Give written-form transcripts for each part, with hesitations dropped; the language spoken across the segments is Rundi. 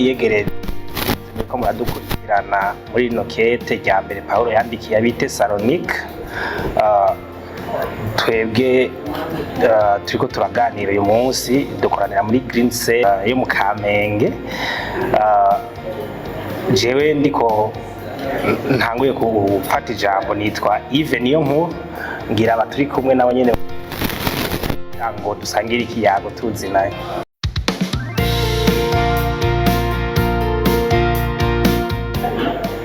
Ndabiyegereze muriko muradukurikirana muri rino kete rya mbere Pawulo yandikiye ab'i Tesalonike. Twebwe turiko turaganira uyu munsi, dukoranira muri Green Cell yo mu Kamenge. Jewe ndiko ntanguye gufata ijambo, nitwa Yves niyo nkuru. Ngira aba turi kumwe nabo nyene ngo dusangire ikiyago tuzinanye.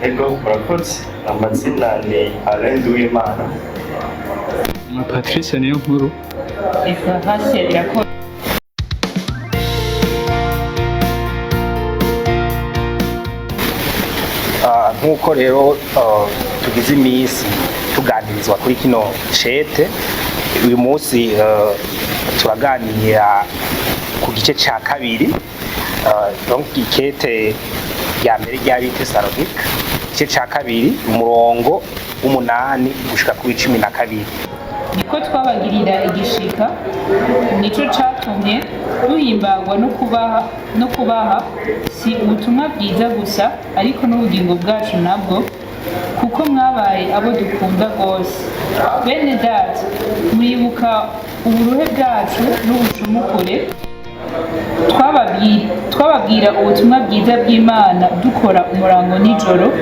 Ego, murakoze. Amazina ni Alain Duwimana. Na Patrice niyo nkuru. Esperance irakora. Nk'uko rero tugize iminsi tuganirizwa kuri kino cete, uyu munsi turaganira ku gice ca kabiri. Donc ikete rya mbere ry'ab'i Tesalonike, igice ca kabiri, umurongo w'8 gushika ku 12. Niko twabagirira igishika, nico catumye duhimbagwa no kubaha si ubutumwa bwiza gusa, ariko n'ubugingo bwacu nabwo, kuko mwabaye abo dukunda rwose. Bene data, muribuka uburuhe bwacu n'ubucumukure twababwira ubutumwa bwiza bw'Imana, dukora umurango nijoro,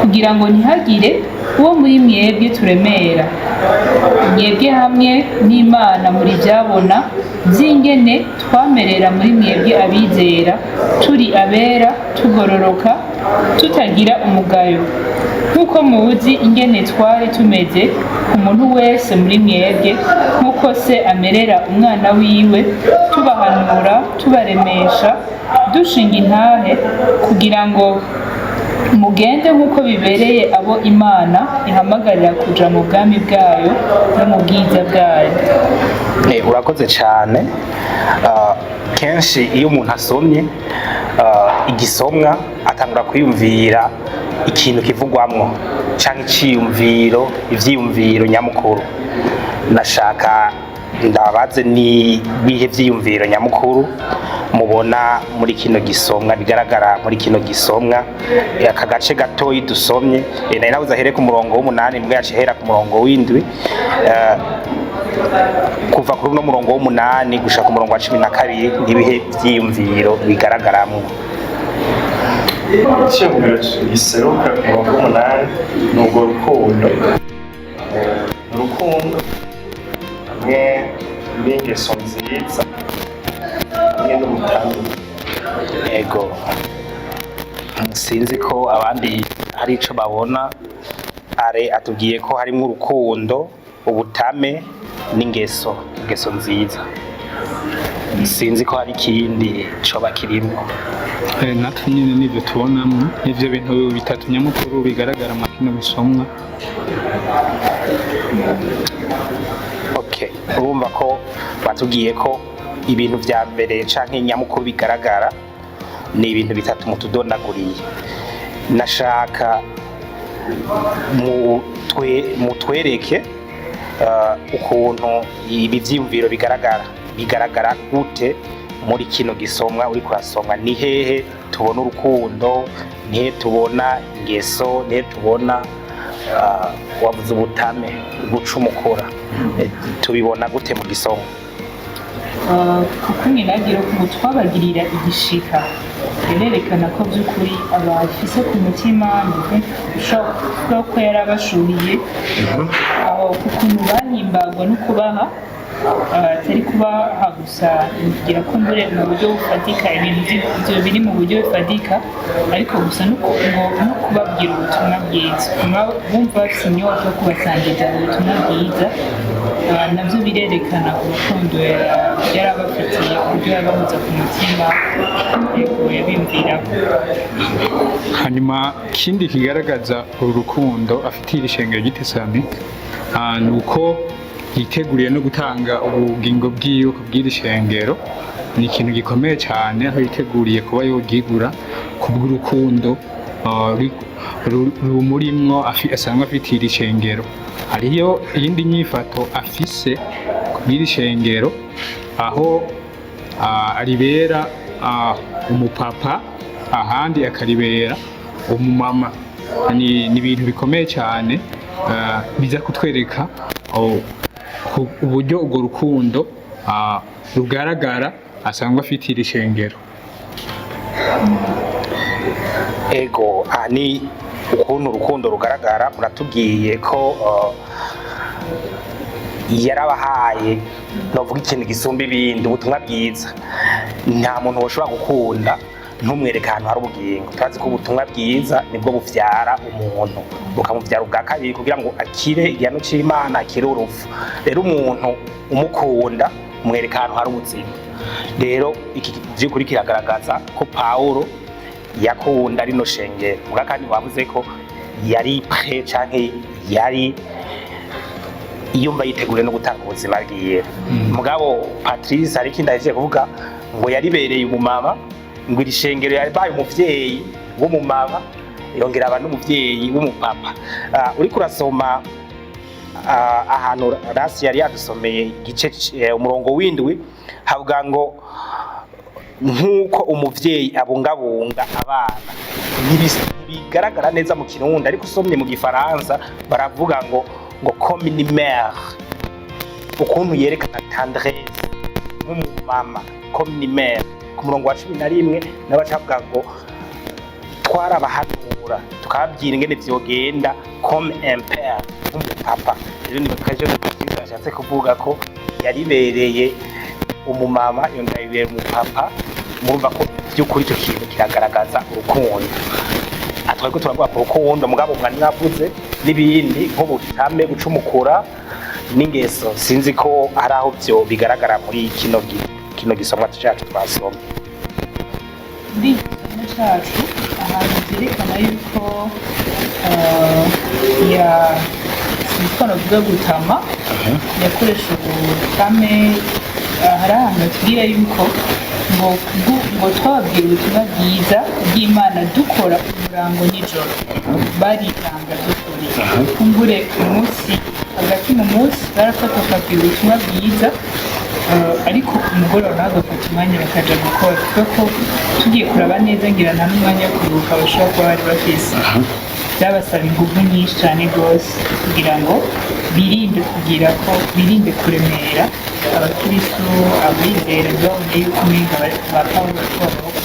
kugira ngo ntihagire uwo muri mwebwe turemera. Mwebwe hamwe n'Imana muri byabona by'ingene twamerera muri mwebwe abizera, turi abera, tugororoka, tutagira umugayo, nk'uko muzi ingene twari tumeze ku muntu wese muri mwebwe, nk'uko se amerera umwana wiwe, tubahanura, tubaremesha, dushinga intahe, kugira ngo mugende nk'uko bibereye abo Imana ihamagarira kuja mu bwami bwayo no mu bwiza bwayo. Urakoze cyane. Kenshi iyo umuntu asomye igisomwa, atangura kwiyumvira ikintu kivugwamwo canke iciyumviro, ivyiyumviro nyamukuru. Nashaka ndabaze, ni bihe vyiyumviro nyamukuru mubona muri kino gisomwa, bigaragara muri kino gisomwa? Aka gace gatoyi dusomye, nari nabuze ahere ku murongo w'8, mbwa yaciye ahera ku murongo w'7. Kuva kuri uno murongo w'8 gushika ku murongo wa 12, n'ibihe vyiyumviro bigaragaramwo? Icyiyumviro giseruka ku murongo w'8 ni urwo rukundo. Urukundo hamwe n'ingeso nziza hamwe n'ubutame. Ego, sinzi ko abandi hari ico babona. Are atubwiye ko harimwo urukundo, ubutame n'ingeso, ingeso nziza. Sinzi ko hari ikindi coba kirimwo. Natwe nyine nivyo tubonamwo, nivyo bintu bitatu nyamukuru bigaragara mu kino bisomwa. Okay, urumva ko batubwiye ko ibintu vya mbere canke nyamukuru bigaragara ni ibintu bitatu mutudondaguriye. Nashaka mutwereke ukuntu ibi vyiyumviro bigaragara gute muri kino gisomwa uriko urasomwa. Ni hehe tubona urukundo? Ni hehe tubona ingeso? Ni hehe tubona, wavuze ubutame, gucumukura? Tubibona gute mu gisomwa? Kuko mwinagira ngo twabagirira igishika, birerekana ko by'ukuri abafise ku mutima, ushobora kuvuga ko yari abashuhiye aho ku kuntu bahimbagwa no kubaha, atari kubaha gusa, ngira ko mbure mu buryo bufatika, ibintu ivyo biri mu buryo bufatika, ariko gusa ngo no kubabwira ubutumwa bwiza. Bumva bafise inyota yo kubasangiza ubutumwa bwiza. Navyo birerekana urukundo yari abafitiye, uburyo yabahoza ku mutima, yego, yabimvirako. Hanyuma ikindi kigaragaza uru rukundo afitiye iri shengero ry'i Tesalonike, ni uko yiteguriye no gutanga ubugingo bwiwe ku bw'iri shengero. Ni ikintu gikomeye cyane, aho yiteguriye kuba yogigura kubw'urukundo rumurimwo asanzwe afitiye iri shengero. Hariyo iyindi nyifato afise kubw'iri shengero, aho aribera umupapa. ahandi akaribera umumama. Ni ibintu bikomeye cyane, biza kutwereka uburyo urwo rukundo rugaragara asanzwe afitiye iri shengero. Ego, aha ni ukuntu urukundo rugaragara. Muratubwiye ko yarabahaye, novuga, ikintu gisumba ibindi, ubutumwa bwiza. Nta muntu woshobora gukunda ntumwereke ahantu hari ubugingo. Turazi ko ubutumwa bwiza nibwo buvyara umuntu, bukamuvyara ubwa kabiri kugira ngo akire igihano c'Imana, akire urupfu. Rero umuntu umukunda umwereka ahantu hari ubuzima. Rero iki vy'ukuri kiragaragaza ko Pawulo yakunda rino shengero. Muga kandi wavuze ko yari prêt canke yari yumva yiteguriye no gutanga ubuzima bwiwe. Mugabo Patrice, hari ikindi ahejeje kuvuga ngo yaribereye umumama, ngo iri shengero yabaye umuvyeyi w'umumama, yongera aba n'umuvyeyi w'umupapa. Uriko urasoma ahantu Rasi yari yadusomeye igice umurongo w'indwi, havuga ngo nk'uko umuvyeyi abungabunga abana. Ntibigaragara neza mu Kirundi, ariko usomye mu Gifaransa baravuga ngo comme une mère, ukuntu yerekana tendresse nk'umumama, comme une mère. Ku murongo wa 11 nawe bacavuga ngo twarabahanura tukababwira ingene vyogenda comme un père, nk'umupapa. Rero nibaza ko ivyo ashatse kuvuga ko yaribereye umumama, yongera yibera umupapa. Murumva ko by'ukuri icyo kintu kiragaragaza urukundo. Atwari ko turavuga ku rukundo, mugabo mwari mwavuze n'ibindi nk'ubutame, gucumukura n'ingeso. Sinzi ko hari aho byo bigaragara muri kino gisomwa cyacu twasoma. Muri iki gisomo cyacu, ahantu byerekana yuko ya sinzi navuga gutama, yakoresha ubutame, hari ahantu batubwira yuko ngo twababwira ubutumwa bwiza bw'Imana dukora umurango nijoro. Baritanga by'ukuri. Kumbure umunsi, hagati mu munsi barafata bakabwira ubutumwa bwiza, ariko ku mugoroba nawe bagafata umwanya bakaja gukora, kuko tugiye kuraba neza ngira nta n'umwanya wo kuruhuka bashobora kuba bari bafise. Byabasaba ingufu nyinshi cyane rwose kugira ngo birinde kugira ko birinde kuremera abakiristu, abizera, ntibabone yuko umenga ba Pawulo bariko babaho ku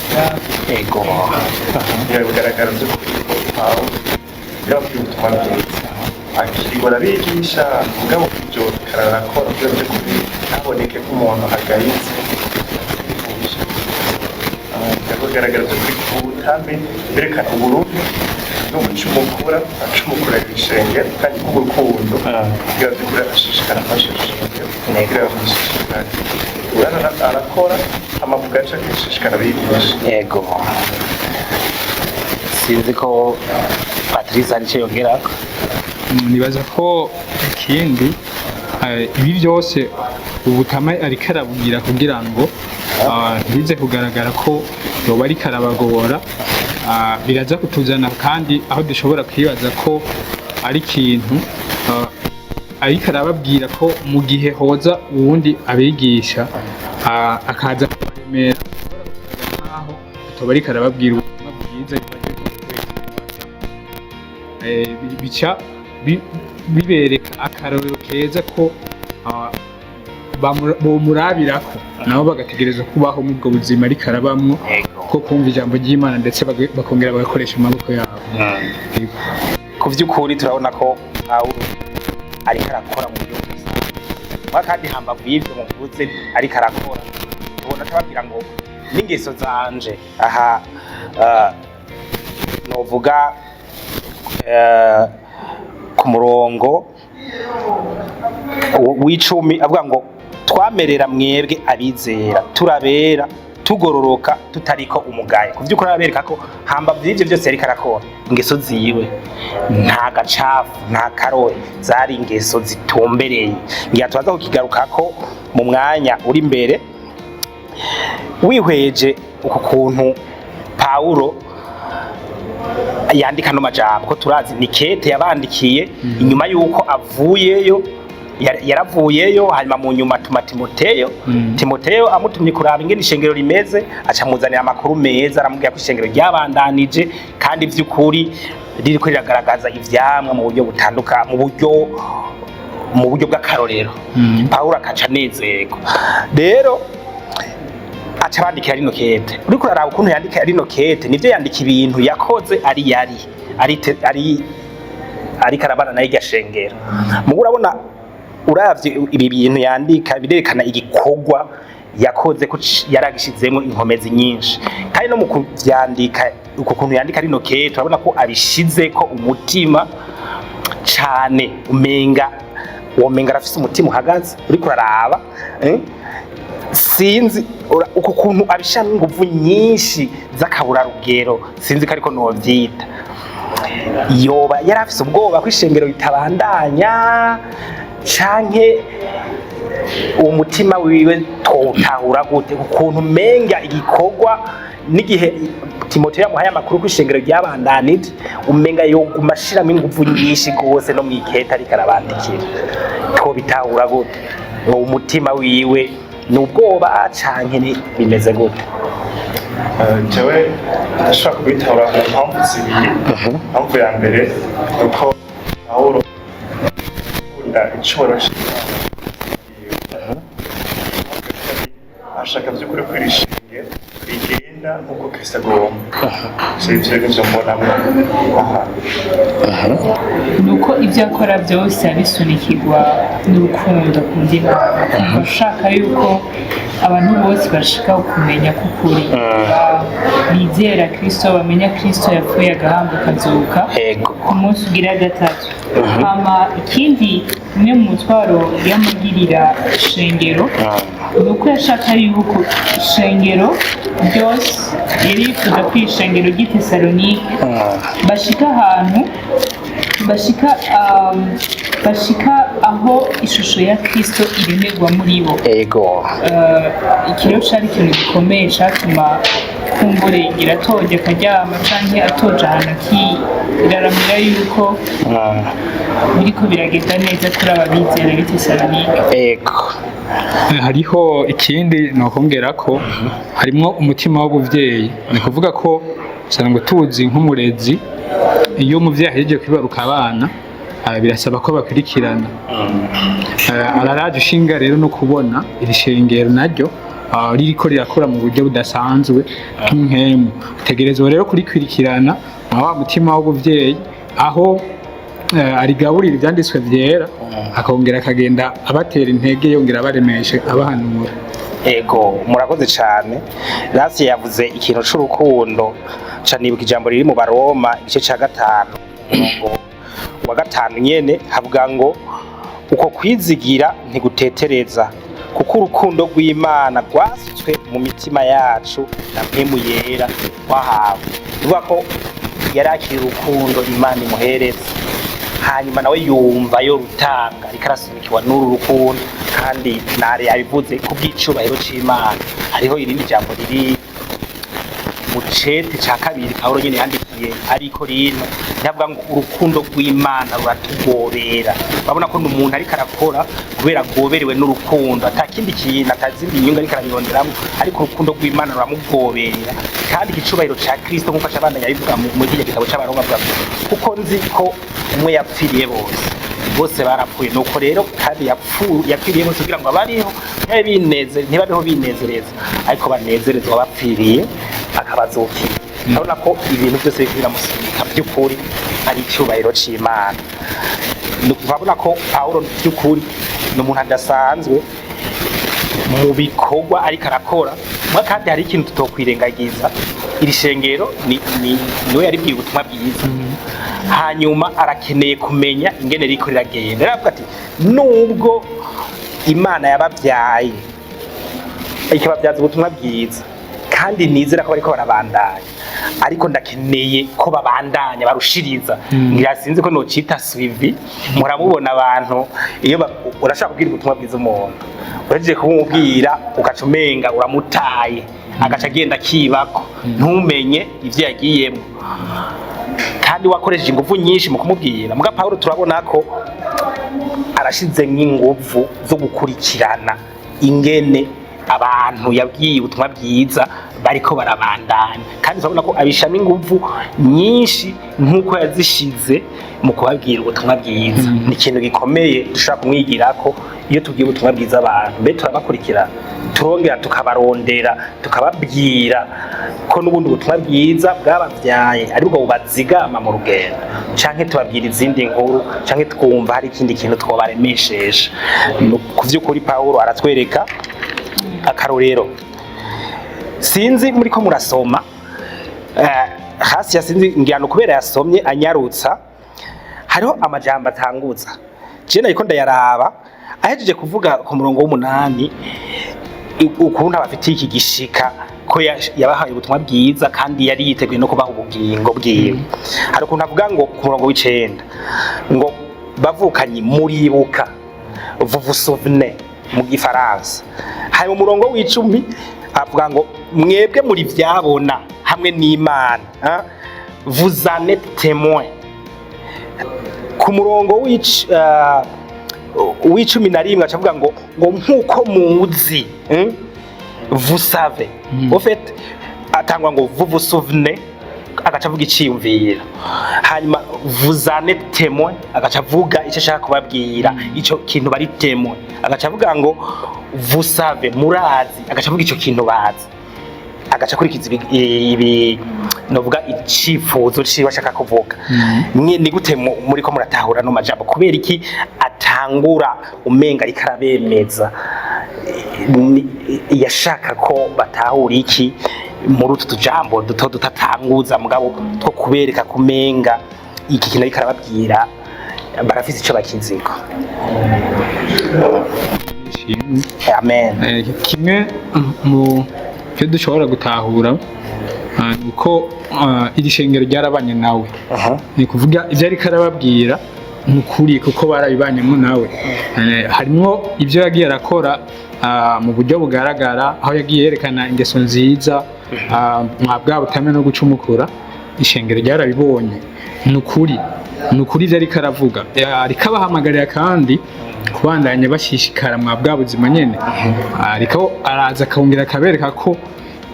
bwabo. Biragaragara by'ukuri ko Pawulo yababwiye ubutumwa bwiza, akirirwa arabigisha, mugabo ibyo kararakora kugira by'ukuri ntaboneke ko umuntu agayitse. Biragaragara by'ukuri ko ubutame berekana uburundi no gucumukura, acumukura ibishengero kandi kubw'urukundo, kugira by'ukuri ashishikara afashe ishengero, kugira ashishikare urana arakora amavuga aca akishishikara abigisha. Yego, sinzi ko Patrice hari icyo yongerako. Nibaza ko ikindi, ibi byose ubutama ariko arabubwira kugira ngo ntibize kugaragara ko yoba ariko arabagora. Biraza kutuzana kandi aho dushobora kwibaza ko ari ikintu ariko arababwira ko mu gihe hoza uwundi abigisha akaza kubaremera, nkaho atoba ariko arababwira ubutumwa bwiza. Bica bibereka akarorero keza ko bomurabirako, nabo bagategereza kubaho muri ubwo buzima ariko arabamwo, ko kumva ijambo ry'Imana ndetse bakongera bagakoresha amaboko yabo. Yego. Ku by'ukuri turabona ko Pawulo ariko arakora mu buryo budasanzwe. Muga kandi hambavu y'ibyo muvuze ariko arakora, tubona atababwira ngo n'ingeso zanje aha, novuga ku murongo w'icumi avuga ngo twamerera mwebwe abizera turabera, tugororoka, tutariko umugayo. Ku by'ukuri arabereka ko hambavu y'ibyo byose yariko arakora, ingeso ziwe nta gacafu, nta karohe, zari ingeso zitumbereye. Ngira turaza kukigarukako mu mwanya uri imbere. Wihweje uku kuntu Pawulo yandika no majambo, ko turazi ni kete yabandikiye inyuma yuko avuyeyo. Yaravuyeyo, hanyuma mu nyuma atuma Timoteyo. Timoteyo amutumye kuraba ingene ishengero rimeze, aca amuzanira amakuru meza, aramubwira ko ishengero ryabandanije kandi vy'ukuri ririko riragaragaza ivyamwa mu buryo butandukanye, mu buryo bw'akarorero. Pawulo akaca anezerwa rero, aca abandikira rino kete. Uriko uraraba ukuntu yandika rino kete, nivyo yandika ibintu yakoze ari yari ari te- ari ariko arabana nayo irya shengero. Mugo urabona, uravye ibi bintu yandika birerekana igikorwa yakoze, ko yaragishizemo inkomezi nyinshi. Kandi no mu kuvyandika, uko kuntu yandika rino kete, urabona ko abishizeko umutima cane, umenga womenga arafise umutima uhagaze. Uriko uraraba, eh? Sinzi uko kuntu abishiramo inguvu nyinshi z'akaburarugero, sinzi ko ariko novyita. Yoba yari afise ubwoba ko ishengero ritabandanya, canke uwo mutima wiwe twowutahura gute, ukuntu umenga igikorwa n'igihe Timoteyo yamuhaye amakuru ko ishengero ryabandanije, umenga yoguma ashiramo inguvu nyinshi rwose no mw'ikete ariko arabandikira? Twobitahura gute? Uwo mutima wiwe ni ubwoba canke ni bimeze gute? Jewe ndashobora kubitahura mu mpamvu zibiri. Impamvu ya mbere ni uko Pawulo akunda icubahiro c'Imana. Ashaka by'ukuri ko iri shengero rigenda nk'uko Kristo agomba. So ivyo nivyo mbonamwo aha. Ni uko ibyo akora byose abisunikirwa n'urukundo akunda Imana, akumva ashaka yuko abantu bose bashika kumenya ko ukuri bizera Kristo, bamenya Kristo yapfuye, agahambwa, akazuka ku munsi ugira gatatu. Hama ikindi, umwe mu mutwaro yamugirira ishengero ni uko yashaka yuko ishengero ryose, yari yifuza ko ishengero ry'i Tesalonike bashika ahantu bashika aho ishusho ya Kristo iremerwa muri bo. Iki rero cari ikintu gikomeye catuma kumbure ngira atoje akaryama canke atoje ahantu akiraramira yuko biriko biragenda neza kuri aba bizera b'i Tesalonike. Hariho ikindi nokongera ko harimwo umutima w'ubuvyeyi. Ni kuvuga ko usanga tuzi nk'umurezi, iyo umuvyeyi ahejeje kwibaruka abana, birasaba ko bakurikirana. Araraje ishinga rero no kubona iri shengero naryo ririko rirakura mu buryo budasanzwe bw'impemu. Utegerezwa rero kurikurikirana na wa mutima w'ubuvyeyi, aho arigaburira ivyanditswe vyera, akongera akagenda abatera intege, yongera abaremeshe, abahanura. Ego, murakoze cyane. Rasi yavuze ikintu c'urukundo, ca nibuka ijambo riri mu Baroma igice ca 5, umurongo wa 5 nyene, havuga ngo: "Uko kwizigira ntigutetereza, kuko urukundo rw'Imana rwasutswe mu mitima yacu na Mpwemu Yera twahawe." Bivuga ko yari akiri urukundo Imana imuhereza, hanyuma nawe yumva yo rutanga, ariko arasunikiwa n'uru rukundo. Kandi nare yabivuze kubw'icubahiro c'Imana. Hariho irindi jambo riri mu cete ca kabiri Pawulo nyene yandikiye ariko rino, ndavuga ngo urukundo rw'Imana ruratugobera. Urabona ko n'umuntu ariko arakora kubera agoberewe n'urukundo, atakindi kintu, atazindi nyungu ariko arabironderamwo, ariko urukundo rw'Imana ruramugoberera kandi igicubahiro ca Kristo, nk'uko acabandanya abivuga muri kirya gitabo c'Abaroma, avuga ngo: "Kuko nzi ko umwe yapfiriye bose, bose barapfuye, nuko rero kandi yapfiriye bose kugira ngo abariho ntibabeho binezereza, ariko banezerezwa bapfiriye akabazukira." Urabona ko ibintu byose biriko biramusunika by'ukuri ari icyubahiro c'Imana. Urabona ko Pawulo by'ukuri ni umuntu adasanzwe mu bikorwa ariko arakora. Mwa kandi hari ikintu tutokwirengagiza: iri shengero niwe yaribwiye ubutumwa bwiza, hanyuma arakeneye kumenya ingene riko riragenda. Aravuga ati: "Nubwo Imana yababyaye ikababyaza ubutumwa bwiza, kandi nizera ko bariko barabandanya, ariko ndakeneye ko babandanya barushiriza." Ngira sinzi ko nocita suivi. Muramubona abantu iyo urashaka kubwira ubutumwa bwiza umuntu, uhejeje kumubwira ugaca umenga uramutaye, agaca agenda akibako, ntumenye ivyo yagiyemo, kandi wakoresheje ingufu nyinshi mu kumubwira. Muga Pawulo turabona ko Arashizemwo inguvu zo gukurikirana ingene abantu yabwiye ubutumwa bwiza bariko barabandanya, kandi turabona ko abishamo inguvu nyinshi nk'uko yazishize mu kubabwira ubutumwa bwiza. Ni ikintu gikomeye dushobora kumwigirako. Iyo tubwiye ubutumwa bwiza abantu, mbe turabakurikirana, turongera tukabarondera, tukababwira ko n'ubundi butumwa bwiza bwababyaye aribwo bubazigama mu rugendo, canke tubabwira izindi nkuru, canke twumva hari ikindi kintu twobaremeshesha? Ku vy'ukuri Pawulo aratwereka akarorero. Sinzi muri ko murasoma hasi yasinzi, ngira no kubera yasomye anyarutsa, hariho amajambo atanguza. Je nariko ndayaraba ahejeje kuvuga ku murongo w'8 ukuntu abafitiye iki gishika, ko yabahaye ubutumwa bwiza kandi yari yiteguye no kubaha ubugingo bwiwe. Hari ukuntu avuga ngo ku murongo w'9 ngo: "Bavukanyi, muribuka", "vous vous souvenez" mu gifaransa. Hari mu murongo w'10 avuga ngo: "Mwebwe muri vyabona hamwe n'Imana", hein? "Vous en êtes témoin." Ku murongo w'11 acavuga ngo "nk'uko muzi", "Vous savez". Au fait, atangwa ngo "vous vous souvenez", agaca avuga iciyumviro, hanyuma "vous en êtes témoin", agaca avuga icyo ashaka kubabwira, ico kintu bari témoin, agaca avuga ngo "vous savez", murazi, agaca avuga ico kintu bazi, agaca akurikiza ibi novuga icifuzo ciwe ashaka kuvuga. Mwe ni gute muriko muratahura no majambo? Kubera iki atangura umenga ariko arabemeza? Yashaka ko batahura iki muri utu tujambo duto dutatanguza, mugabo two kubereka kumenga iki kintu ariko arababwira barafise ico bakiziko? Ishimwe. Amen. Kimwe mu byo dushobora gutahura ni uko iri shengero ryarabanye nawe. Ni kuvuga ibyo ariko arababwira ni ukuri, kuko barabibanyemo nawe. Harimwo ibyo yagiye arakora mu buryo bugaragara, aho yagiye yerekana ingeso nziza, mwa bwa butame no gucumukura. Ishengero ryarabibonye, ni ukuri, ni ukuri ibyo ariko aravuga. Ariko abahamagarira kandi kubandanya bashishikara mwa bwa buzima nyene. Ariko araza akongera akabereka ko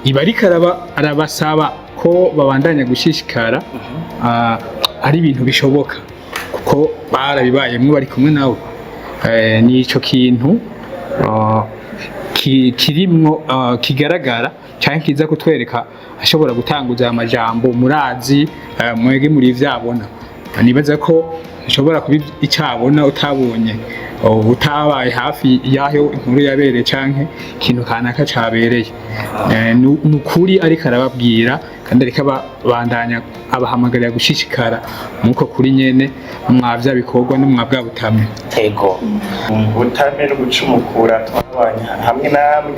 iba ariko arabasaba ko babandanya gushishikara, ari ibintu bishoboka kuko barabibayemwo, bari kumwe nawe. Ni ico kintu kirimwo kigaragara canke kiza kutwereka ashobora gutanguza aya majambo: "Murazi, mwege muri ivyabona." Nibaza ko ushobora kuba icabona utabonye, utabaye hafi y'aho inkuru yabereye canke ikintu kanaka cabereye. Ni ukuri ariko arababwira, kandi ariko abandanya abahamagarira gushishikara muko kuri nyene, mwa vya bikorwa no mwa bwa butamwe. Ego. Ubutame no gucumukura twabanye hamwe namwe,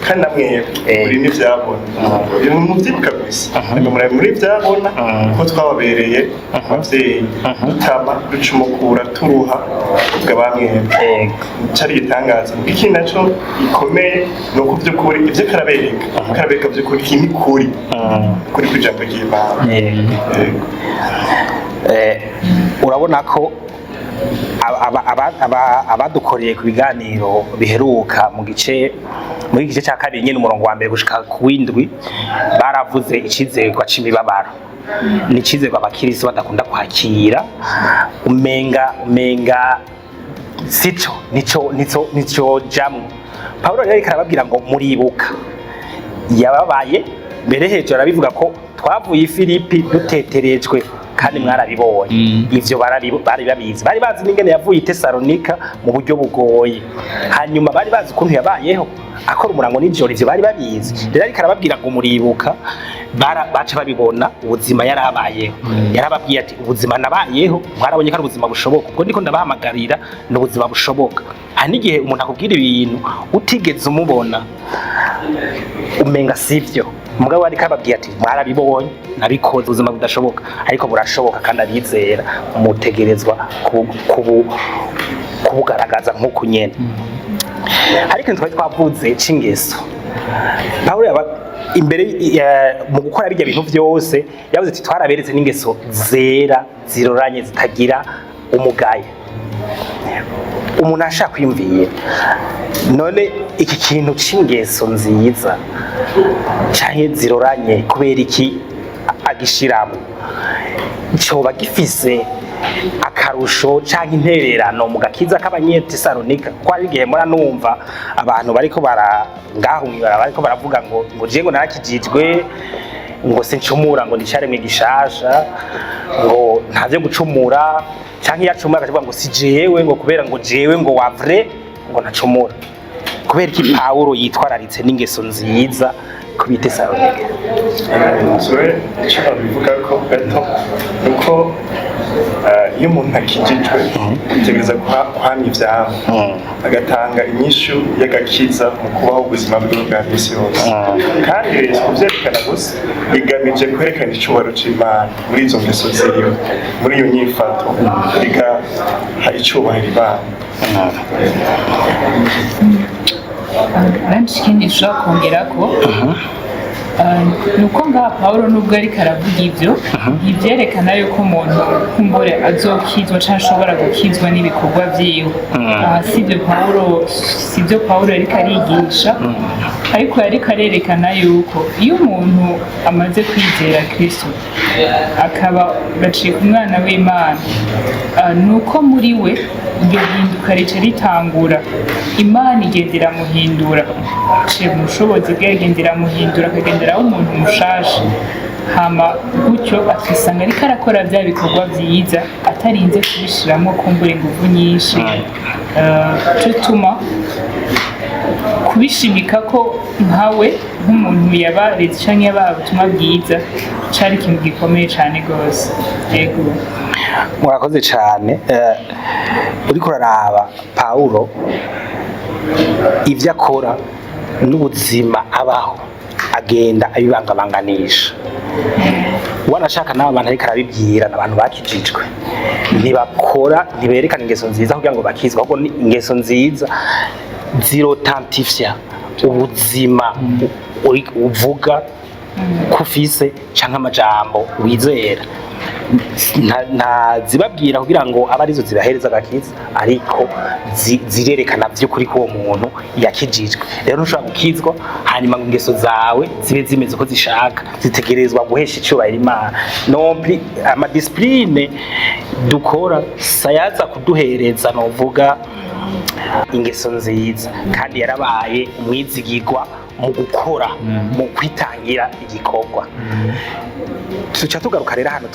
kandi namwe muri n'ivyabona. Ibintu muvyibuka gusa, namwe muri ivyabona ko twababereye abavyeyi, dutama, ducumukura, turuha ubwo bamwebwe. Cari igitangaza. Ikindi naco gikomeye ni uko vy'ukuri ivyo karabereka vy'ukuri, iki ni kuri kuri kw'ijambo ry'Imana. Yego. Urabona ko abadukoreye ku biganiro biheruka mu gice, muri gice cya kabiri nyine, umurongo wa mbere gushika ku w'7, baravuze icizerwa c'imibabaro. Ni icizerwa abakirisi badakunda kwakira, umenga sico nico jamwo. Pawulo rero ariko arababwira ngo muribuka yababaye mbere. Hejuru arabivuga ko twavuye i Filipi duteterejwe, kandi mwarabibonye. Ivyo bari babizi, bari bazi n'ingene yavuye i Tesalonika mu buryo bugoye, hanyuma bari bazi ukuntu yabayeho akora umurango nijoro. Ivyo bari babizi. Rero ariko arababwira ngo muribuka, baca babibona ubuzima yarabayeho. Yarababwiye ati: "Ubuzima nabayeho mwarabonye ko ari ubuzima bushoboka, ubwo ndiko ndabahamagarira ni ubuzima bushoboka." Hari n'igihe umuntu akubwira ibintu utigeze umubona, umenga sivyo. Mugabo ariko ababwiye ati: "Mwarabibonye, nabikoze, ubuzima budashoboka ariko burashoboka, kandi abizera mutegerezwa kubugaragaza nk'uku nyene." Hari ikintu twari twavuze c'ingeso. Pawulo imbere mu gukora bijya bintu byose, yavuze ati: "Twaraberetse n'ingeso zera ziroranye zitagira umugayo." Umuntu ashaka kwiyumvira, none iki kintu c'ingeso nziza canke ziroranye, kubera iki agishiramo? Coba gifise akarusho canke intererano mu gakiza k'Abanyetesalonika? Ko hari igihe mura numva abantu bariko bara ngaho mw'ibarabara bariko baravuga ngo je ngo narakijijwe, ngo sincumura, ngo nicaremwe gishasha, ngo nta vyo gucumura, canke iyo acumura akavuga ngo si jewe, ngo kubera ngo jewe ngo wavre ngo ntacumura. Kubera iki Pawulo yitwararitse n'ingeso nziza ku Bitesalonike? Jewe icyo nabivuga ko gato ni uko iyo umuntu akijijwe ategereza kuhamya ivyamwa, agatanga inyishu y'agakiza mu kubaho ubuzima bwiwe bwa misi yose. Kandi rero si kuvyerekana gusa, bigamije kwerekana icubahiro c'Imana muri izo ngeso ziwe, muri iyo nyifato, bigaha icubahiro Imana. Benshi ikindi nshobora kongera ko ni uko ngaha Pawulo nubwo ariko aravuga ibyo, ntibyerekana yuko umuntu kumbure azokizwa cyangwa ashobora gukizwa n'ibikorwa byiwe. Aha si ibyo Pawulo ariko arigisha, ariko yariko arerekana yuko iyo umuntu amaze kwizera Kristo akaba gacika umwana w'Imana, ni uko muri we iryo hinduka rica ritangura. Imana igenda iramuhindura iciye mu bushobozi bwe, igenda iramuhindura akagenderaho umuntu mushasha, hama gutyo akisanga ariko arakora bya bikorwa byiza atarinze kubishiramo kumbura ingufu nyinshi. Cyo tuma kubishimika ko nkawe nk'umuntu yabareze canke yabaha ubutumwa bwiza cari ikintu gikomeye cane gose, yego. Murakoze cyane. Uriko uraraba Pawulo, ibyo akora n'ubuzima abaho, agenda abibangabanganisha. Wanashaka n'aba bantu ariko arabibwira ni abantu bakijijwe, ntibakora, ntiberekana ingeso nziza kugira ngo bakizwe, ahubwo ni ingeso nziza zirotantifya ubuzima uvuga ko ufise canke amajambo wizera. Ntazibabwira kugira ngo abe arizo zibahereza agakiza, ariko zirerekana vy'ukuri ko uwo muntu yakijijwe. Rero ntushobora gukizwa hanyuma ngo ingeso zawe zibe zimeze uko zishaka, zitegerezwa guhesha icubahiro Imana. Non plus ama discipline dukora sayaza kuduhereza novuga ingeso nziza. Kandi yarabaye umwizigirwa mu gukora, mu kwitangira igikorwa. Tuca tugaruka rero hano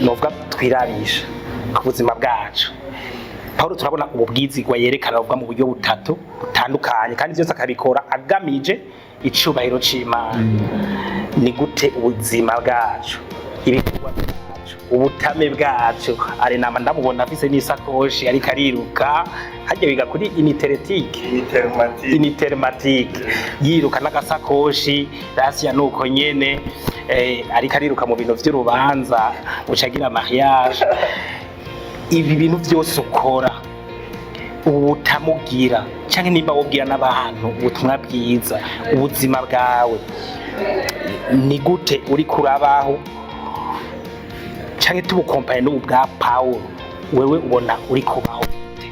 novuga twirabisha ku buzima bwacu. Pawulo turabona ubu bwizigwa yerekana buvuga mu buryo butatu butandukanye, kandi byose akabikora agamije icubahiro c'Imana. Ni gute ubuzima bwacu, ibikorwa byacu, ubutame bwacu? Ari nama ndamubona afise n'isakoshi ariko ariruka hajya biga kuri unité Unité. Unité yiruka n'agasakoshi rasiya nuko nyene, ariko ariruka mu bintu vy'urubanza ucagira mariage. Ibi bintu vyose ukora, ubutamugira canke nimba wobwira n'abantu ubutumwa bwiza, ubuzima bwawe ni gute uriko urabaho? Canke tubukompare n'ubu bwa Pawulo, wewe ubona uri kubaho gute?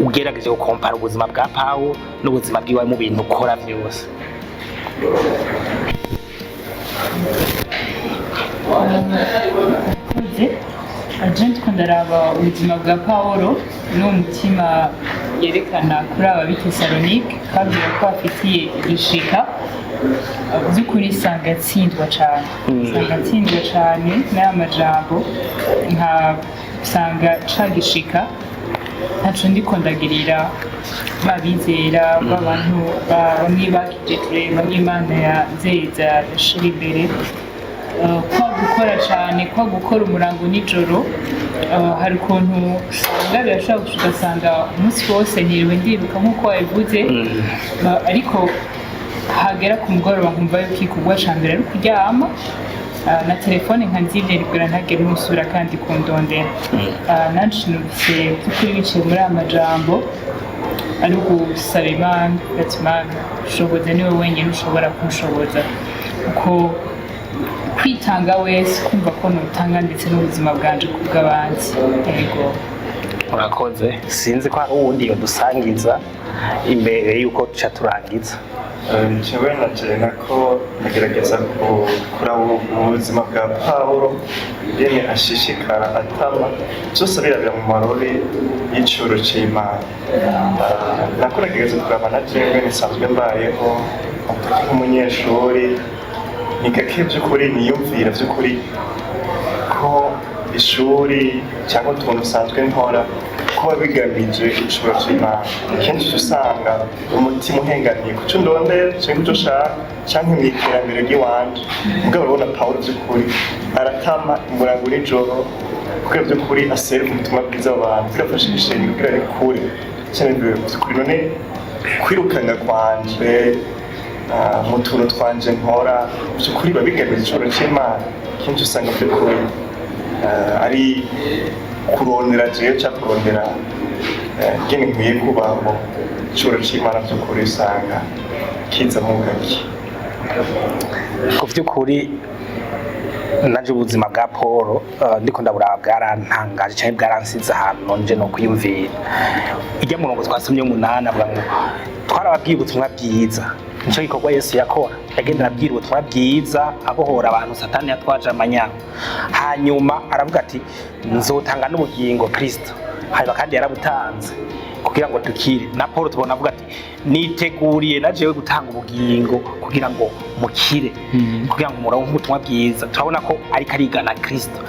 Ugerageje gukompara ubuzima bwa Pawulo n'ubuzima bwiwe mu bintu ukora vyose. Murakoze. Aje ndiko ndaraba ubuzima bwa Pawulo n'uwo mutima yerekana kuri aba b'Itesalonike kabwira ko afitiye igishika, by'ukuri usanga atsindwa cane, usanga atsindwa cane n'aya majambo, nka usanga ca gishika ntaco ndiko ndagirira babizera b'abantu bamwe bakijejwe, bamwe Imana yazeza yashira imbere. Kwa gukora cane, kwa gukora umurango nijoro, hari ukuntu usanga birashobora gushika ugasanga umunsi wose niriwe ndiruka nk'uko wabivuze. Ariko hagera ku mugoroba nkumva yuko igikorwa ca mbere ari ukuryama, na telefone nkanzimya kugira ntagire n'usubira kandi kundondera. Nanje numvise by'ukuri biciye muri aya majambo ari ugusaba Imana ati: "Imana ushoboze, niwe wenyine ushobora kunshoboza kuko kwitanga wese kumva ko nutanga ndetse n'ubuzima bwanje kubw'abandi." Yego. Murakoze. Sinzi ko hari uwundi yodusangiza imbere yuko tuca turangiza. Jewe naje nako ndagerageza kuraba ubuzima bwa Pawulo, ingene ashishikara atama byose birabira mu marori y'icuro c'Imana. Nako nagerageza kuraba na jewe nisanzwe mbayeho nk'umunyeshuri, ni gake by'ukuri niyumvira by'ukuri ko ishuri cyangwa utuntu usanzwe nkora kuba bigamije icuro c'Imana. Kenshi uca usanga umutima uhengamiye kuco ndondera canke kuco nshaka canke mw'iterambere ry'iwanje. Mugabo urabona Pawulo by'ukuri aratama umurango nijoro kugira by'ukuri aseruka ubutumwa bwiza mu bantu, kugira afashe ishengero kugira rikure cyane by'ukuri. None kwirukanga kwanje mu tuntu twanje nkora by'ukuri biba bigamije icuro c'Imana? Kenshi usanga by'ukuri ari kurondera jewe cyangwa kurondera ingene nkwiye kubaho. Icuro c'Imana by'ukuri usanga kiza mu gake. Ku by'ukuri naje ubuzima bwa Paul ndiko ndaburaba bwarantangaje cyane, bwaransize ahantu nje no kwiyumvira. Ijya murongo twasomye umunani avuga ngo twarababwiye ubutumwa bwiza. Nico gikorwa Yesu yakora, yagenda arabwira ubutumwa bwiza, abohora abantu Satani yatwaje amanyama. Hanyuma aravuga ati nzotanga n'ubugingo Kristo, hanyuma kandi yarabutanze kugira ngo dukire. Na Paul tubona avuga ati niteguriye na jewe gutanga ubugingo kugira ngo mukire, kugira ngo muronke ubutumwa bwiza. Turabona ko ariko arigana Kristo,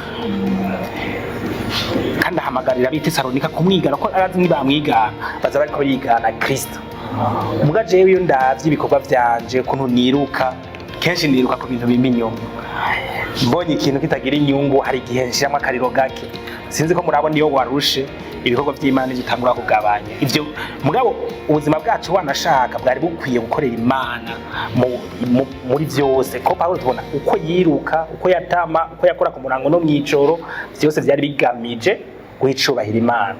kandi ahamagarira ab'i Tesalonika kumwigana, ko arazi nibamwigana baza bariko barigana Kristo. Muga jewe iyo ndavye ibikorwa vyanje ukuntu niruka, kenshi niruka ku bintu bimpa inyungu. Mbonye ikintu kitagira inyungu, hari igihe nshiramwo akariro gake. Sinzi ko murabona iyo warushe ibikorwa vy'Imana nivyo utangura kugabanya ivyo. Mugabo ubuzima bwacu wanashaka bwari bukwiye gukorera Imana muri vyose, ko Pawulo tubona uko yiruka, uko yatama, uko yakora ku murango no mw'ijoro, vyose vyari bigamije guha icubahiro Imana.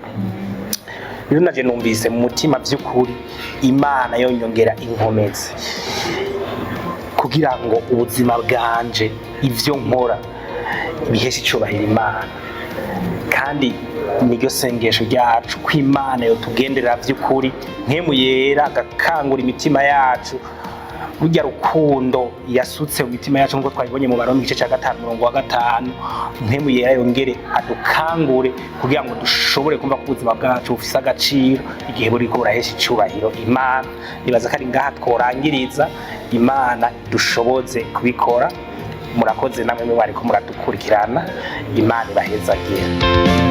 Rero naje numvise mu mutima vy'ukuri Imana yonyongera inkomezi kugira ngo ubuzima bwanje, ivyo nkora, biheshe icubahiro Imana. Kandi niryo sengesho ryacu ko Imana yotugenderera vy'ukuri, nkemu yera agakangura imitima yacu, rujya rukundo yasutse mu mitima yacu nk'uko twabibonye mu Baroma igice cya 5 umurongo wa 5. Mpemu yera yongere adukangure kugira ngo dushobore kumva ko ubuzima bwacu bufise agaciro igihe buriko burahesha icubahiro Imana. Nibaza ko ari ngaha tworangiriza. Imana dushoboze kubikora. Murakoze namwe mwariko muradukurikirana. Imana ibahezagire.